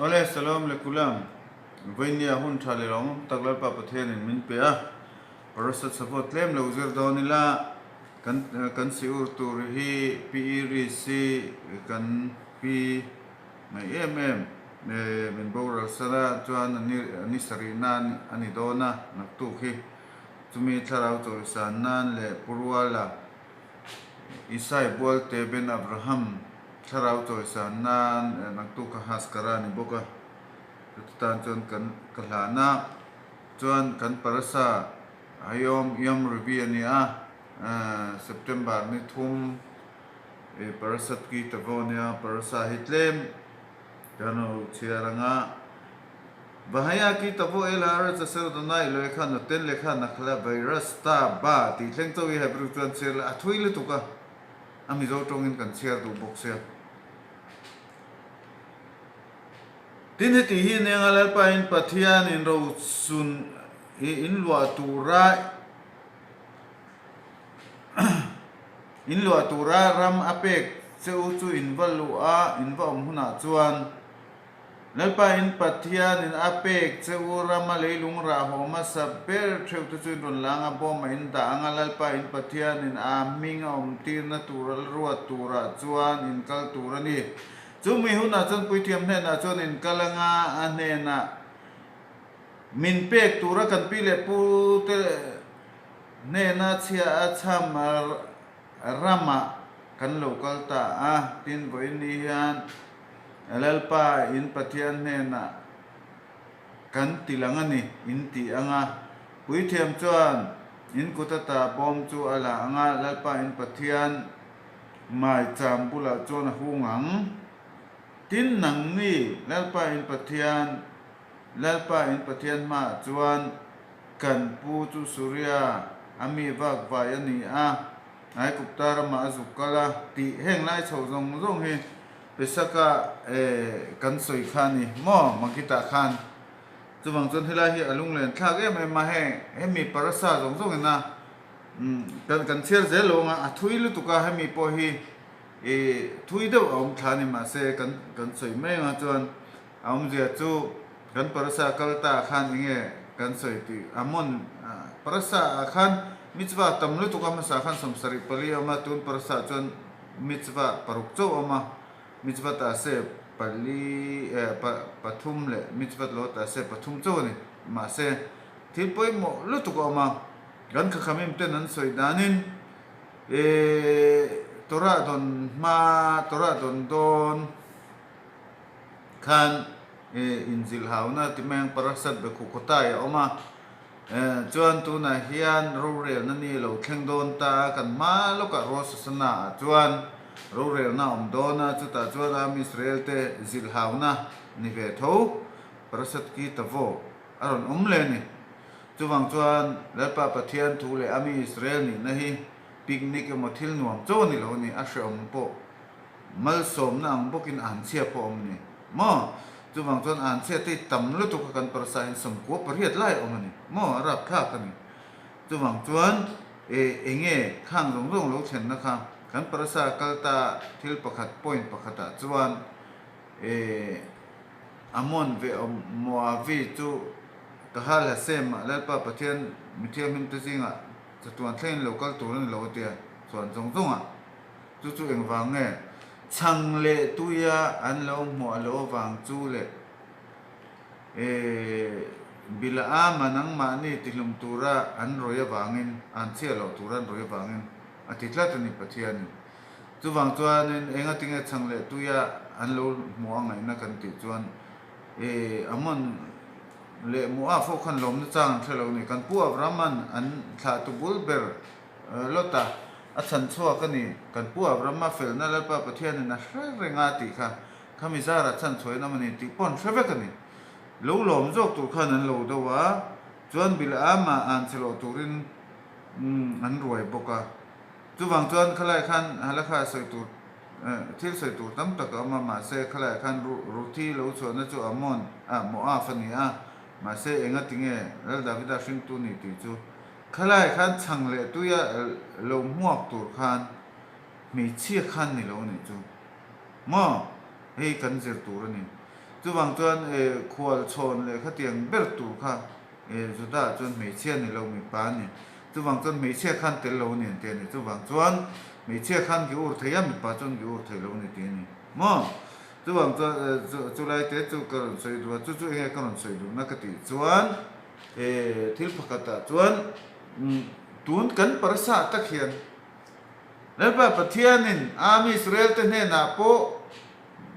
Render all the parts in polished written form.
Awle, Shalom le Kulam. Vawinia hun tha leh lawmawm tak Lalpa Pathianin min pe a, Parasat Shavuot tlem lo zir dawn ila, kan kan siur tur hi Pi Iris hi kan pi ngaih em em min boral san a, chuan a ni a ni sarih nan a ni dawn a, naktuk hi chumi thlarau chawisan nan leh Pu Ruala Isai Bualte Ben Abraham thlarau chawisan nan naktuk kha Haskara a ni bawk a, chuti tan chuan kan ka hlan a, chuan kan parasa Hayom Yom Revi a ni a, September ni thum Parasat Ki Tavo a nia, parasa hi tlem kan lo chhiar ang a. Vahaya ki tavo el haaretz asher Adonai Elohecha noten lecha nachla vairasta ba tih thleng chauh hi Hebrew chuan chhiar la a thui lutuk a, a Mizo tawngin kan chhiar duh bawk sia. Tin heti hi nia nga Lalpain Pathianin rochun i in luah tura in luah tura ram a pek che u chu in va luh a, in va awm hunah chuan, Lalpa in Pathianin a pek che u rama leilung rah haw hmasa ber theuh te chu in rawn lang a, bawm a in dah ang a, Lalpa in Pathianin a hming a awm tirna tur a ruat turah chuan in kal tur a ni. Chumi hunah chuan Puithiam hnenah chuan in kal ang a, a hnenah min pek tura kan pi leh pu te hnena chhia a chham ramah kan lo kal ta a, tin vawiin ni hian Lalpa in Pathian hnenah kan ti lang a ni, in ti ang a. Puithiam chuan in kut ata bawm chu a la ang a, Lalpa in Pathian maicham bulah chuan a hung ang. Tin nangni, Lalpa in Pathian, Lalpa in Pathian hmaah chuan kan pu chu Suria a mi vakvai a ni a, Aigupta ramah a zuk kal a tih heng lai chho zawng zawng hi Pesaka kan sawi kha a ni maw Magita khan. Chuvang chuan helai hi a lunglen thlak em em a, heng hemi parasa zawng zawng ina kan kan chhiar zel lo anga a thui lutuk a, hemi pawh hi thui deuh a awm thla a ni mahse kan kan sawi mai anga chuan A awmzia chu kan parasa kal ta khan enge kan sawi tih a hmun parasa ah khan mitzvah tam lutuk a hmasa khan 74 a awm a, tun parasa ah chuan mitzvah paruk chauh a awm a, mitzvah ta se pali eh pathum leh mitzvah lo ta se pathum chauh a ni. Mahse thil pawimawh lutuk a awm a, kan khakhamim ten an sawi danin eh Torah dawn hma Torah dawn dawn khan inzilhauna ti mai ang Parasat Bekhukhotai a awm a, chuan tunah hian rorelna ni lo thleng dawn ta a, kan hma lawkah Rosh Hashanah ah chuan rorelna a awm dawn a, chutah chuan Am Israel te zilhauna ni ve tho Parasat Ki Tavo a rawn awm leh a ni. Chuvang chuan Lalpa Pathian thu leh Ami Israel nihna hi picnic emaw thil nuam chauh a ni lo a ni, a hrehawm pawh. Malsawmna ang bawkin anchhia pawh a awm a ni maw? Chuvang chuan anchhia te hi tam lutuk a kan parsa hian 98 lai a awm a ni maw? A rapthlak a ni. Chuvang chuan e enge khang zawng zawng lo thlenna kha kan parsa kal ta thil pakhat point pakhatah chuan e Amon ve awm Moavi chu Kahal Hasem ah Lalpa Pathian mithianghlim te zingah chatuan thlengin lo kal tur a ni lo a tia chuan zawng zawngah Chu chu engvang nge? Chhang leh tuia an lo hmuah loh avang chu leh e Bilaama nangmahni tihlum tura an rawih avangin, an chhiah loh tura an rawih avangin a ti tlat a ni Pathianin. Chuvang chuanin engatinge chhang leh tuia an lo hmuh a ngaihna kan tih chuan e Amon leh Moab ho khan lawmna chang an hre lo a ni. Kan pu Abrahama'n an thlahtu bul ber Lota a chhan chhuak a ni. Kan pu Abrahama felna Lalpa Pathianin a hre reng a tih kha, khami zarah chhan chhuahin awm a ni tih pawh an hre vek a ni. Lo lawm zawk tur khan an lo do a, chuan Bilaama an che loh turin an ruai bawk a. Chuvang chuan khalai khan Halakha sawi tur, thil sawi tur tam tak a awm a, mahse khalai khan Ruthi lo chhuahna chu Amon, ah, Moab a ni a, mahse engatinge Lal Davida hringtu ni tih chu Khalai khan chhang leh tuia lo hmuak tur khan hmeichhia khan ni lo nih chu maw? Hei kan zir tur a ni. Chuvang chuan khual chhawn leh khatiang ber tur kha Juda ah chuan hmeichhia ni lo mipa a ni. Chuvang chuan hmeichhia khan tel lo a ni an ti a ni. Chuvang chuan hmeichhia khan gi ur thei a, mipa chuan gi ur thei lo a ni tih a ni maw? Chuvang chuan chulai te chu ka rawn sawi duh a, chu chu enge ka rawn sawi duhna ka tih chuan thil pakhatah chuan tun kan parasa tak hian Lalpa Pathianin Army Israel te hnenah pawh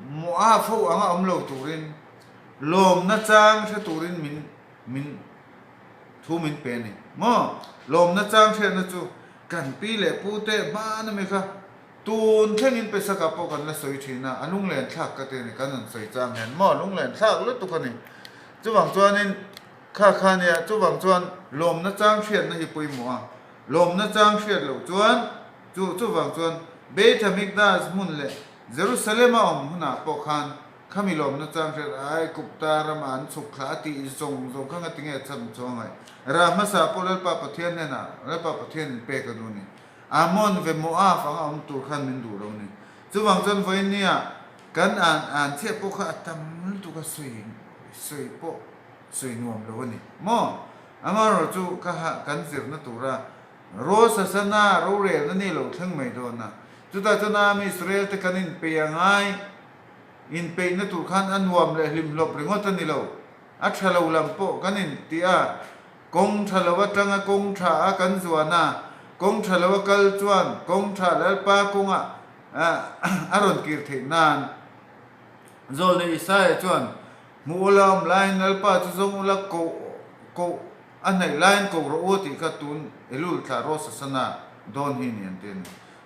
Moab ho anga awm lo turin lawmna chang hre turin min min thu min pe a ni. Maw? Lawmna chang hriatna chu kan pi leh pu te hman ami kha tun thlengin Pesakah pawh kan la sawi thin a, a lunglen thlak ka ti a ni, kan rawn sawi chang hian maw lunglen thlak lutuk a ni. Chuvang chuanin kha kha nia, chuvang chuan lawmna chang hriatna hi pawimawh a, lawmna chang hriat loh chuan chu chuvang chuan Beit HaMikdash hmun leh Jerusalem a awm hunah pawh khan khami lawmna chang hriat Aigupta rama an chhuk thla a tih zawng zawng kha ngatinge a chhan chuang ai? Rah hmasa pawh Lalpa Pathian hnenah Lalpa Pathian in pek a duh ni. Ammon ve Moab anga awm tur khan min duh lo ni. Chuvang chuan vawinia kan an an chiah pawh kha a tam lutuk a sawi sawi pawh sawi nuam lo a ni maw? Amaherawhchu chu ka ha kan zirna tura Rosh Hashanah rorelna ni lo thleng mai dawn a. Chutah chuan Army Israel te kan inpeih a ngai. Inpeihna tur khan a nuam leh hlimhlawp ringawt a ni lo. A tha lo lam pawh kan intih a, kawng tha lo atanga kawng tha a kan zuan a, kawng tha lo a kal chuan kawng tha Lalpa kawngah a rawn kir theih nan. Zawlnei Isaiah chuan, Hmuh ula awm laiin Lalpa chu zawng ula koh koh a hnaih laiin ko rawh u tih kha tun Elul thla Rosh Hashanah dawn hi ni an ti a ni.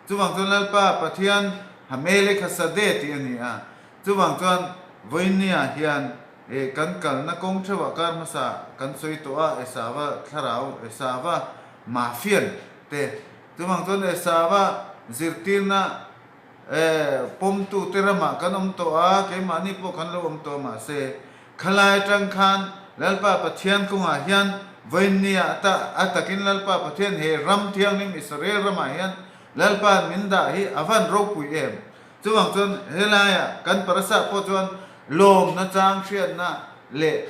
Chuvang chuan Lalpa Pathian Hamelek Hasadeh tih a ni a, chuvang chuan Vawinia hian eh kan kalna kawng theuhah kar hmasa kan sawi tawh a, Esava thlarau, Esava mafian te, chuvang chuan Esava zirtirna eh pawmtu te ramah kan awm tawh a, keimahni pawh kan lo awm tawh a mahse Khalai atang khan Lalpa Pathian kawngah hian vawinia ta a takin Lalpa Pathian he ram thianghlim Israel ramah hian Lalpa'n min dah hi a van ropui em? Chuvang chuan helaiah kan parasa pawh chuan lawmna chang hriatna leh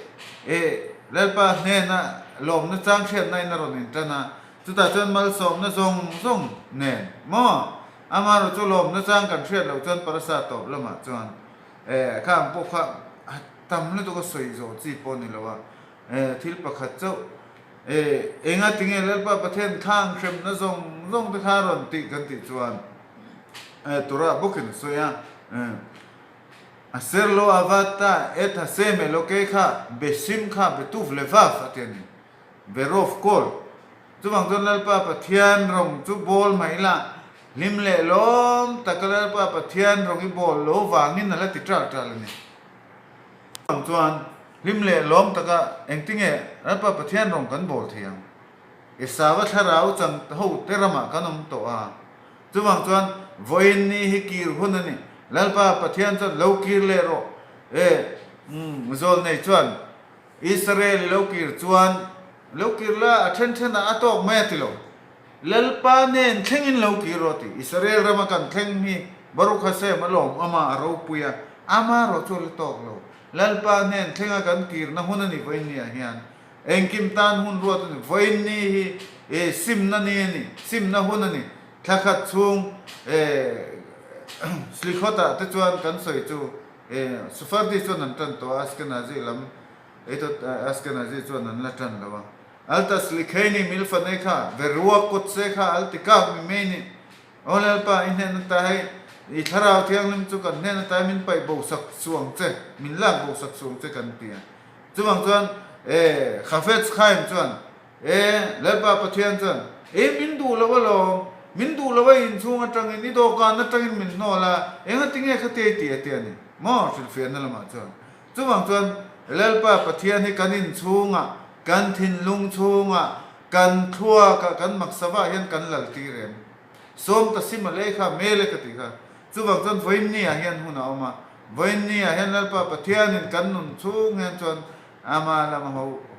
eh Lalpa hnena lawmna chang hriatna in a rawn intan a, chutah chuan malsawmna zawng zawng nen maw? Amaherawhchu chu lawmna chang kan hriat loh chuan parasa tawp lamah chuan Eh, kha ang pawh kha a tam lutuk a sawi zawh chi pawh a ni lo a, eh, thil pakhat chauh, eh, enga tinge Lalpa Pathian thlang hremna zawng zawng te kha a rawn tih kan tih chuan, eh, Torah bawkin a sawi a, eh, Aser lo avata et hasem eloke kha besim kha betuv levav a ti a ni, verov kol. Chuvang chuan Lalpa Pathian rawng chu bawl mai la, hlim leh lawm taka Lalpa Pathian rawng i bawl lo vangin a la ti ṭal ṭal a ni. Chuvang chuan hlim leh lawm taka engtinge Lalpa Pathian rawng kan bawl thei ang? Esava thlarau chang ho te ramah kan awm tawh a. Chuvang chuan vawiin ni hi kir hun a ni. Lalpa Pathian chuan lo kir leh rawh. E, zawlnei chuan Israel i lo kir chuan lo kir la, a then then ah a tawk mai a ti lo. Lalpa nen thlengin lo kir rawh ti. Israel rama kan thleng hi Baruch Hashem a lawm ama a ropui a, ama rawh chu a la tawk lo. Lalpa hnen thlenga kan kirna hun a ni vawiin ah hian. Engkim tan hun ruat a ni. Vawiin ni hi e simna ni a ni, simna hun a ni. Thla khat chhung e Slikhawt ah te chuan kan sawi chu E, Sephardi chuan an tan tawh a, Ashkenazi lam eitot Ashkenazi chuan an la tan lo a. Altas Likheini Milfanei kha, Veruak kawtse kha al ti kak mi mei ni. Aw Lalpa, i hnen ata hei, i Thlarau Thianghlim chu kan hnen ata min paih bo sak suang che, min lak bo sak suang che kan ti a. Chuvang chuan, e, Chafetz Chaim chuan, E, Lalpa Pathian chuan, E, min duh lo alawm, min duh lo a inchhung atangin, i dawhkan atangin min hnawl a, engati nge kha ti ti a ti a ni maw? Hrilhfiahna lamah chuan. Chuvang chuan, Lalpa Pathian hi kan inchhungah, kan thinlung chhungah, kan thluakah, kan maksavah hian kan lal tir em? Sawm ta sim a lei kha, mel e ka tih kha. Chuvang chuan vawiinni ah hian hun a awm a, vawiinni ah hian Lalpa Pathianin kan nun chhung hian chuan Ama lama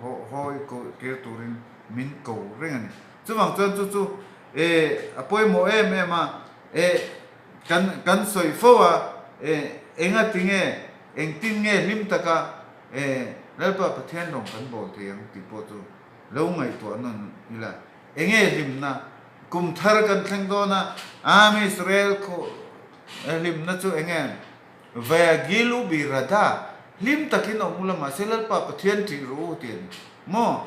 ho hawi kir turin min ko reng a ni. Chuvang chuan chu chu e a pawimawh em em a, e kan kan sawi fo a, e enga tinge? Engtin nge hlim taka e Lalpa Pathian rawng kan bawl thei ang tih pawh chu lo ngaihtuah nawn ila. Enge hlimna? Kum thar kan thleng dawn a, Am Israel khaw hlimna chu enge? Vayagilu bi rada, hlim takin awm ula mahse Lalpa Pathian ṭih rawh u ti a ni. Maw?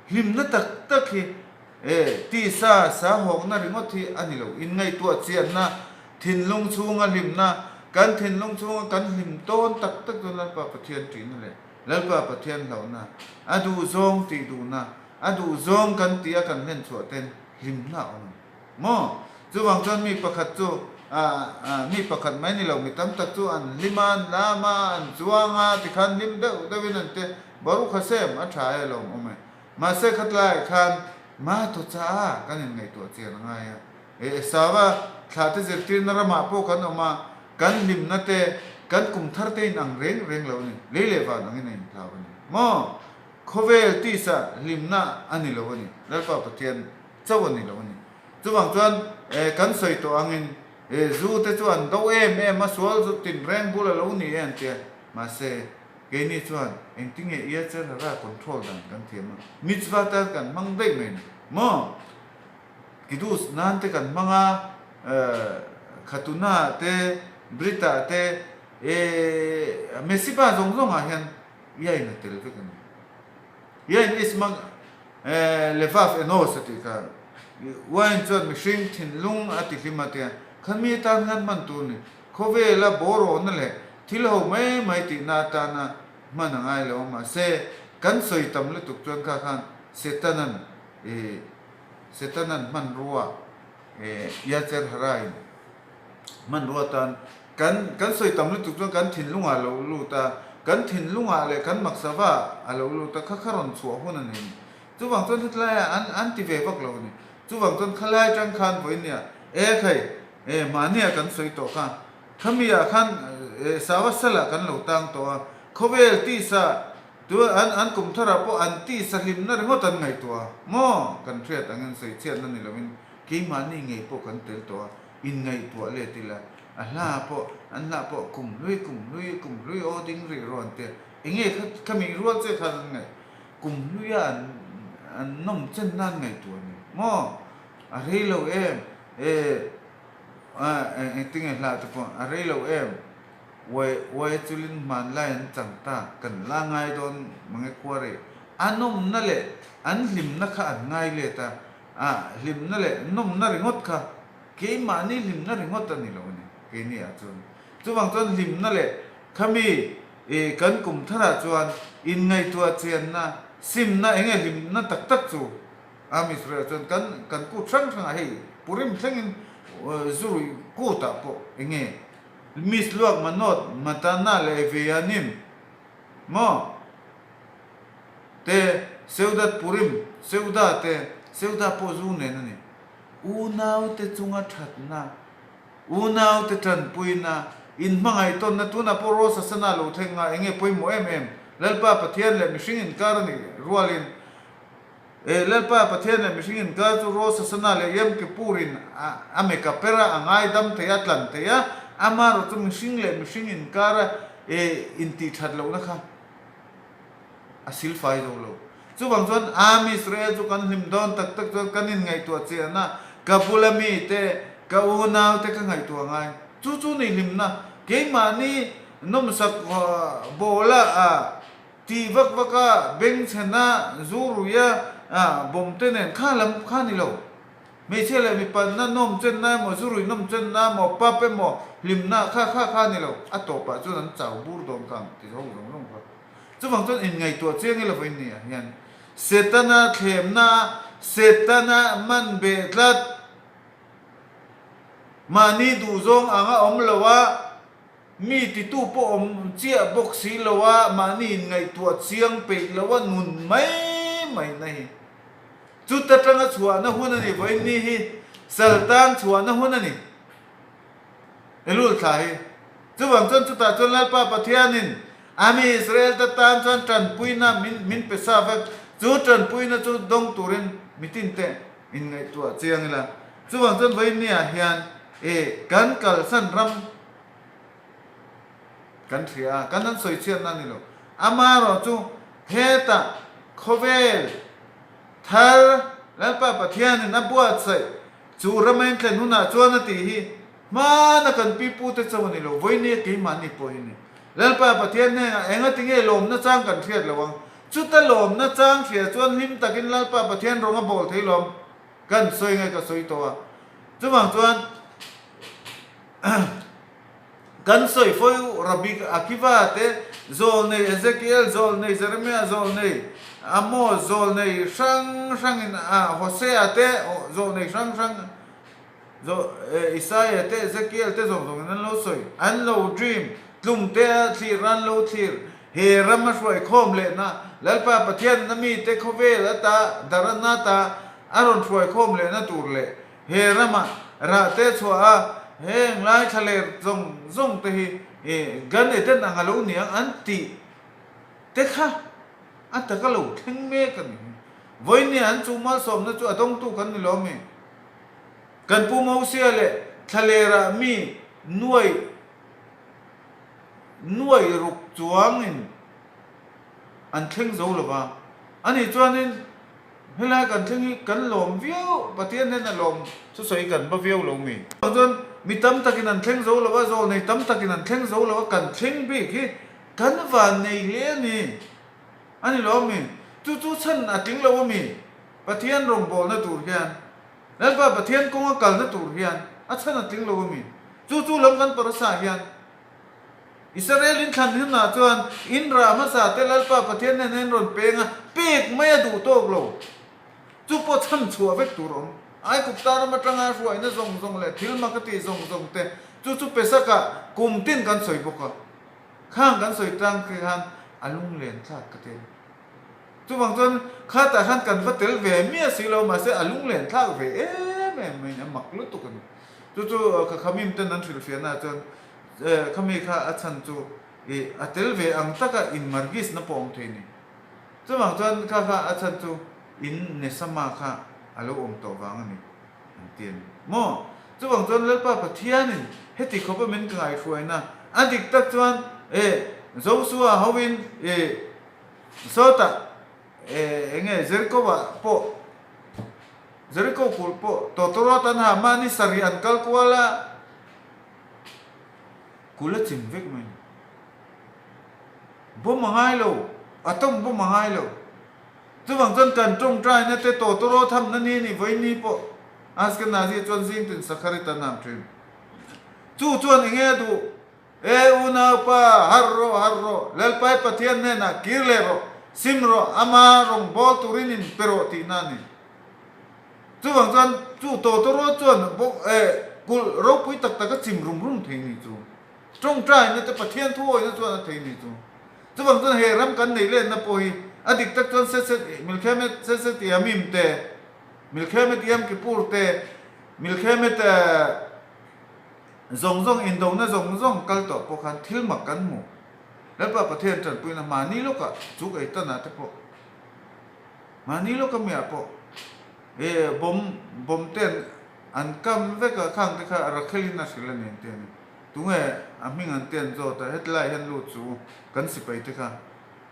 Hlimna tak tak hi e tisa sa hawkna ringawt hi a ni lo. Inngaihtuah chianna, thinlung chhunga hlimna, kan thinlung chhunga kan hlim tawn tak tak chuan Lalpa Pathian ṭihna leh Lalpa Pathian hlauhna, a duhzawng tih duhna, a duhzawng kan tih a kan hlen chhuah ten hlimna a awm a ni. Maw? Chuvang chuan mi pakhat chu mi pakhat mai ni lo, mi tam tak chu an hlim a, an lam a, an chuang a, tikhan hlim deuh deuhin an ti. Baruch Hashem, a tha e lawm awm e. Mahse khatlaiah khan ma thaw chah a, kan inngaihtuah chian a ngai a. E Esava thlahte zirtirna ramah pawh kan awm a, kan hlimna te, kan kum thar te in ang reng reng lo a ni. Lei leh van angin a inthlau a ni. Maw? Khawvel tisa hlimna a ni lo a ni. Lalpa Pathian chauh a ni lo a ni. Chuvang chuan kan sawi tawh angin zu te chu an do em em a, sual zu tinreng bul a lo ni e an ti a, mahse keini chuan engtinge Yetzer Hara control dan kan thiam a, mitzvah tan kan hmang daih mai ni maw? Kiddush nan te kan hmang a, Khatuna te, Brit-ah te, Mesiba zawng zawngah hian Yain a tel vek a ni. Yain Isma Levaf Enos a tih kha Wine chuan mihring thinlung a ti hlim a tia, khan mi atan khan hman tur ni. Khawvela bawrawhna leh thil ho mai mai tihna atana hman a ngai lo a, mahse kan sawi tam lutuk chuan kha khan Setanan ih Setanan hmanrua ih Yatzer Hara in hmanrua atan Kan kan sawi tam lutuk chuan kan thinlungah a lo lut a, kan thinlungah leh kan maksava a lo lut a, kha kha rawn chhuah hun a ni. Chuvang chuan hetlaiah an an ti ve vak lo a ni. Chuvang chuan khalai atang khan vawiin nia, e khai, e mahnia kan sawi tawh kha, khamiah khan e sava salah kan lo tang tawh a, khawvel tisa tu an an kum tharah pawh an tisa hlimna ringawt an ngaihtuah a, maw kan hriat angin sawi chhiatna ni lovin keimahni ngei pawh kan tel tawh a, inngaihtuah let ila, a hla pawh, an hla pawh kum hlui, kum hlui, kum hlui aw ding rih rawn te, enge kha khami rual che khan an ngaih, kum hluia an an nawm chen nan ngaihtuah ni maw? A rei lo em? E engtinge hla te pawh a rei lo em? Uai uai chulin hmanlai an chang ta, kan la ngai dawn mange khua rei. A nawmna leh an hlimna kha an ngai let a, a hlimna leh nawmna ringawt kha Keimahni hlimna ringawt a ni lo a ni, keini ah chuan. Chuvang chuan hlimna leh khami ih kan kum tharah chuan inngaihtuah chianna, simna eng nge hlimna tak tak chu Am Israel chuan kan kan kut hrang hrangah hei Purim thlengin zu ruih kutah pawh eng nge Misluak Manot Matana leh Eveanim maw te Seudat Purim Seuda te Seuda pawh zu nen a ni. Unaute chunga thatna, unaute tanpuina, inhmangaihtawnna tunah pawh Rosh Hashanah lo thleng nga enge pawimawh em em? Lalpa Pathian leh mihring inkar a nih rualin e Lalpa Pathian leh mihring inkar chu Rosh Hashanah leh Yom Kippur-in a meka per a, a ngaidam thei a, a tlan thei a, amaherawh chu mihring leh mihring inkara e intihthat lohna kha a silfai zo lo. Chuvang chuan Am Israel chu kan hlim dawn tak tak chuan kan inngaihtuah chian a, ka bula mite, ka unaute ka ngaihtuah ngai. Chu chu ni hlimna, keimahni nawmsak bawla tih vak vak a, bengchhena, zu ruia bawmte nen kha lam kha ni lo. Hmeichhia leh mipanna nawm chenna emaw, zu rui nawm chenna emaw, pub emaw, hlimna kha kha kha ni lo. A tawpah chuan an chau bur dawn kha ang ti ho zawng zawng kha. Chuvang chuan inngaihtuah chiang ila vawiin ni ah hian Setana thlemna, Setana man beh tlat, mahni duhzawng anga awm lo a, mi titu pawh awm chiah bawk si lo a, mahni inngaihtuah chiang peih lo a nun mai mai na hi. Chuta tanga chhuahna hun a ni, vawiin ni hi Saltan chhuahna hun a ni. Elul thla hi. Chuvang chuan chutah chuan Lalpa Pathianin a mi Israelte tan chuan tanpuina min min pe sa vek. Chu tanpuina chu dawng turin mitin te inngaihtuah chiang ila. Chuvang chuan vawiin niah hian e kan kalsan ram. Kan hria a, kan han sawi chhiatna a ni lo. Amaherawh chu hetah khawvel thar Lalpa Pathianin a buatsaih chu rama inthlen hunah chuan a tih hi hmana kan pipute chauh a ni lo, vawinia keimahni pawh hi a ni. Lalpa Pathian hnenah enga tinge lawmna chang kan hriat lo ang? Chuta lawmna chang hria chuan hlim takin Lalpa Pathian rawng a bawl thei lawm. Kan sawi nge ka sawi tawh a. Chuvang chuan Kan sawi fo Rabbi Akiva te, zawlnei Ezekiel, zawlnei Jeremiah, zawlnei Amos, zawlnei hrang hrangin Hosea te, zawlnei hrang hrang Isaiah te, Ezekiel te zawng zawngin an lo sawi. An lo dream, tlum te a thlir an lo thlir. He ram a hruai khawm lehna, Lalpa Pathian a mite khawvel ata darana ta a rawn hruai khawm lehna tur leh He rama rahte chhuah a, heng lai thlaler zawng zawng te hi Gan Eden ang a lo ni ang an tih te kha a taka lo thleng mek a ni. Vawinia an chu malsawmna chu a dawngtu kan ni lo mi? Kan Pu Mosia leh thlalerah mi nuai nuai ruk chuangin an thleng zo lo va, ani chuanin Helai kan thleng hi kan lawm viau, Pathian hian a lawm thusawi kan va viau lo mi. Chuan mi tam takin an thleng zo lo a, zawlnei tam takin an thleng zo lo a, kan thleng bik hi kan van nei hle a ni. A ni lo mi? Chu chu chhan a tling lo a mi? Pathian rawngbawlna tur hian, Lalpa Pathian kawnga kalna tur hian a chhan a tling lo a mi? Chu chu lam kan parasa hian Israel in thlan hunah chuan in rah hmasa te Lalpa Pathian nen hian rawn peng a, pek mai a duh tawk lo. Chu pawh chhan chhuah vek tur awm. Aigupta ram atanga hruaina zawng zawng leh thil mak a tih zawng zawng te chu chu Pesakah kum tin kan sawi bawk a. Khang kan sawi tlang khi khan a lunglen thlak ka ti a ni. Chuvang chuan khatah khan kan va tel ve miah si lo mahse a lunglen thlak ve em em mai a mak lutuk a ni. Chu chu ka khamim ten an hrilhfiahnaah chuan Khami kha a chhan chu i a tel ve ang taka in margis na pawh awm thei ni. Chuvang chuan kha kha a chhan chu in Nesama kha a lo awm tawh vang a ni an ti a ni maw? Chuvang chuan Lalpa Pathianin heti khawpa min ka ngaihruaina a dik tak chuan e Josua hoin e sawtah e enge Jericho-ah pawh Jericho kulh pawh tawtawrawt an ha mahni sarih an kal kual a, Kul a chim vek mai. Bawm a ngai lo, a tawng bawm a ngai lo. Chuvang chuan kan tawngtaina te tawtawraw thamna ni ni vawiin pawh Ashkenazi chuan zing tin sakhari tan am thin. Chu chuan enge a duh? E unaupa, harh rawh, harh rawh, Lalpai Pathian hnenah kir leh rawh, sim rawh, ama rawngbâwl turin in pe rawh tihna a ni. Chuvang chuan chu tawtawraw chuan kulh ropui tak tak a chim rum rum thei ni chu. Tawngtaina te Pathian thuawina chuan a thei ni chu. Chuvang chuan he ram kan neih lenna pawh hi a dik tak chuan Seset Milkhemet Seset Yamim te, Milkhemet Yam Kippur te, Milkhemet zawng zawng indona zawng zawng kal tawh pawh khan thil mak kan hmu. Lalpa Pathian tanpuina mahni lawkah chuk ei tanah te pawh Mahni lawk ami ah pawh e bomb bomb te an an kam vek a khang te kha Rachel in a hrilh a ni an ti a ni. Tunge a hming an ti an zawt a hetlai hian lut chu kan sipai te kha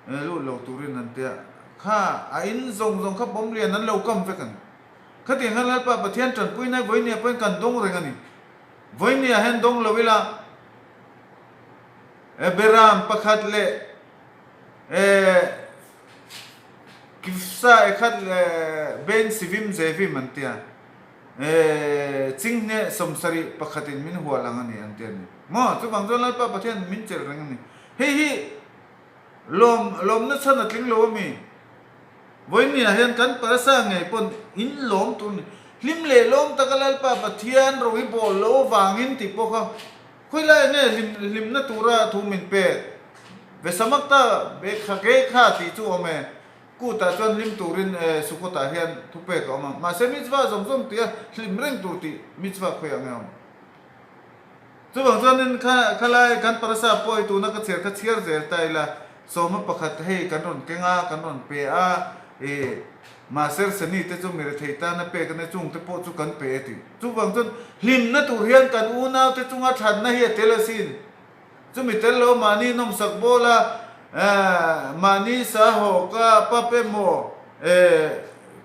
e lut lo turin an ti a kha a in zawng zawng kha bomb lian an lo kam vek a ni. Khatiang khan Lalpa Pathian tanpui nai vawinia pawhin kan dawng reng a ni. Vawinia hian dawng lo ila e Beram pakhat leh e Kivsa e khat le Ben Sivim Zevim an tia. E Chinghne sawmsarih pakhatin min hual ang a ni an ti a ni. Maw? Chuvang chuan Lalpa Pathian min chelh reng a ni. Hei hi lawm lawmna chhan a tling lo a mi? Vawinia hian kan parasa ngei pawn in lawm tur a ni. Hlim leh lawm taka Lalpa Pathian ro hi bawl lo avangin tih pawh kha Khawilai nge hlim hlimna tura thu min pek? Vesamakta be kha ge kha tih chu awm e. Kutah chuan hlim turin e Sukkotah hian thupek a awm a. Mahse mitzvah zawng zawng tia hlim reng tur tih mitzvah khawiah nge awm? Chuvang chuanin kha khalai kan parasa pawh hi tuna ka chhiar kha chhiar zel ta ila sawma pakhat hei kan rawn keng a, kan rawn pe a, e Mahser Seni te chu mi rethei tana pek a nia chungte pawh chu kan pe e tih. Chuvang chuan hlimna tur hian kan unaute chunga thatna hi a tel asin. Chumi tel lo mahni nawmsak bawla mahni sa haw ka pap emaw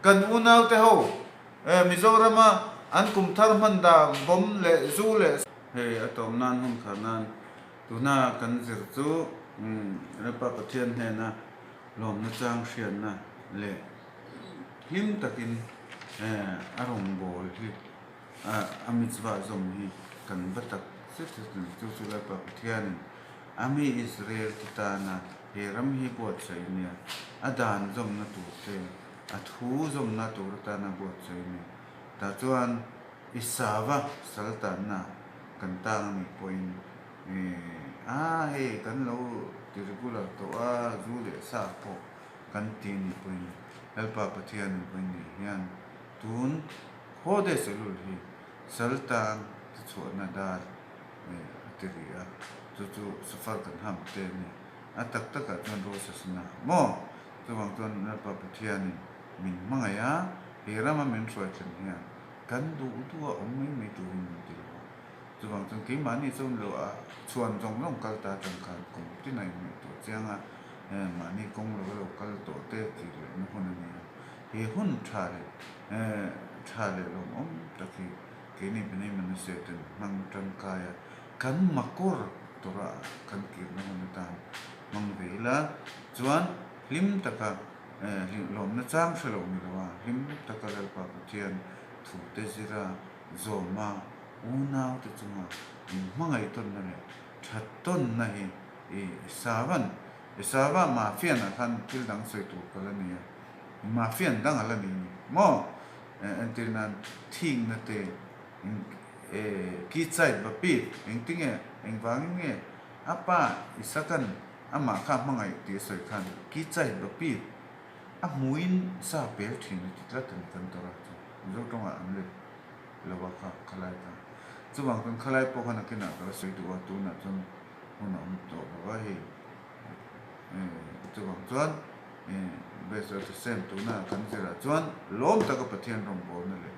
kan unaute ho Mizorama an kum thar hman dan bomb leh zu leh Hei a tawm nan hun kha nan tuna kan zir chu Lalpa Pathian hnena lawmna chang hriatna leh hlim takin a rawngbâwl hi a mitzvah zawm hi kan va tak zet zet a ni. Chu chu Lalpa Pathianin a mi Israel te tana he ram hi buatsaih a nia, a dan zawmna tur te, a thu zawmna tur atana buatsaih a ni. Tah chuan i sava sal tanna kan tang a nih pawhin a hei kan lo ti regular tawh a, zu leh sa pawh kan ti a nih pawhin Lalpa Pathianin pawhin nih hian tun Chodesh Elul hi sal tan ti chhuahna dar a ti rih a, chu chu Safar kan ham te a ni. A tak takah chuan Rosh Hashanah maw? Chuvang chuan Lalpa Pathianin min hmangaih a, he rama min hruai thlen hian kan duh duh a awm mai mai turin min ti lo a. Chuvang chuan keimahni chuan lo a chhuan zawng zawng kal ta atang khan kum tin a inngaihtawh chiang a, mahni kawng lo lo kal tawh te tih lehna hun a ni a. He hun tha leh tha leh lawmawm tak hi keini Bnei Manasseh ten hmang tangkai a, kan makawr tawrah kan kirna hun atan hmang ve ila chuan hlim taka lawmna chang hre lo ni lo a, hlim taka Lalpa Pathian thute zira zawma unaute chunga inhmangaih tawnna leh that tawnna hi i savan i sava mafianah khan thil dang sawi tur ka la nei a, mafian dang a la nei a ni maw? Entir nan thingna te ki chait va pit engtinge engvangin nge a pa Isakan amah kha hmangaih tih a sawi khan ki chait va pit a hmuin sa pel thin a ti tlat a ni kan Torah chu Mizo tawngah an let lo a kha khalai kha. Chuvang chuan khalai pawh khan a kinah ka la sawi duh a, tunah chuan hun a awm tawh lo a hei. Chuvang chuan Bezrat Hashem tuna kan zirah chuan lawm taka Pathian rawngbawlna leh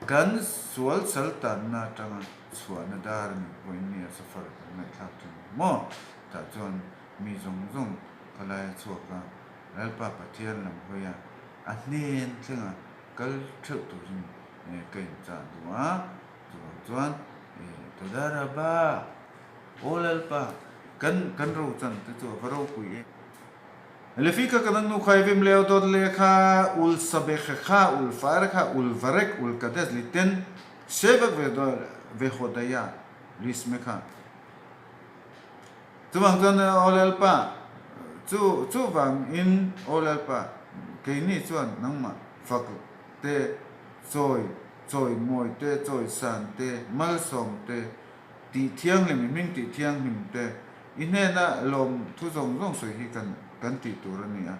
kan sual sal tanna atanga chhuahna dar a nih pawhin mi a safar kan ngaihthlak thin maw? Tah chuan mi zawng zawng khalai a chhuak a, Lalpa Pathian lam hawi a, a hnen thlenga kal theuh turin ka inchah duh a, chuvang chuan Toda Rabba, Aw Lalpa, kan kan rochan te chu a va ropui e. Lefika ka nang nu khai vim leo dawt le kha ul sabekha kha ul fare kha ul varek ul kades li ten sevek ve ve hodaya lisme kha. Chuvang chuan Aw Lalpa, chu chuvangin Aw Lalpa, keini chuan nangmah fak te, chawi chawi mawi te, chawi san te, malsawm te, tih thianghlim, i hming tih thianghlim te, i hnena lawm thu zawng zawng sawi hi kan kan tih tur a ni a.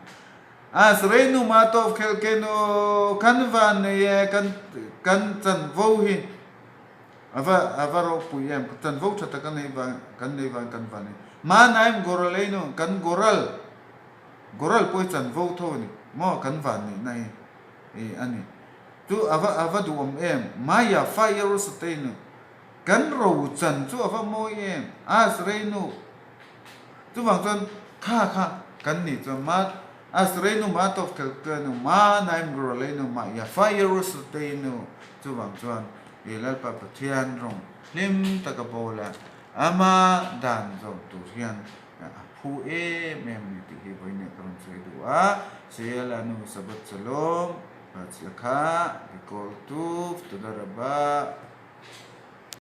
As Reinu Matov Khelkenu kan van nei e, kan kan chanvo hi. A va a va ropui em? Chanvo tha tak a nei vang kan nei vang kan va nei. Mahnaim goral ei nu kan goral goral pawh hi chanvo tho a ni maw kan van neihna hi i a ni. Chu a va a va duhawm em? Maya fa Yerusatei nu kan ro chan chu a va mawi em? Asrei nu chuvang chuan kha kha kan nih chuan ma Asrei nu ma tawp khel nu Mahnaim goral ei nu Maya fa Yerusatei nu chuvang chuan I Lalpa Pathian rawng hlim taka bawl a, ama dan zawm tur hian a phu em em a ni tih hi vawiin ka rawn sawi duh a. Seyala nu Sabbath Shalom, Hachla kha, Bikol Tuv, Toda Rabba.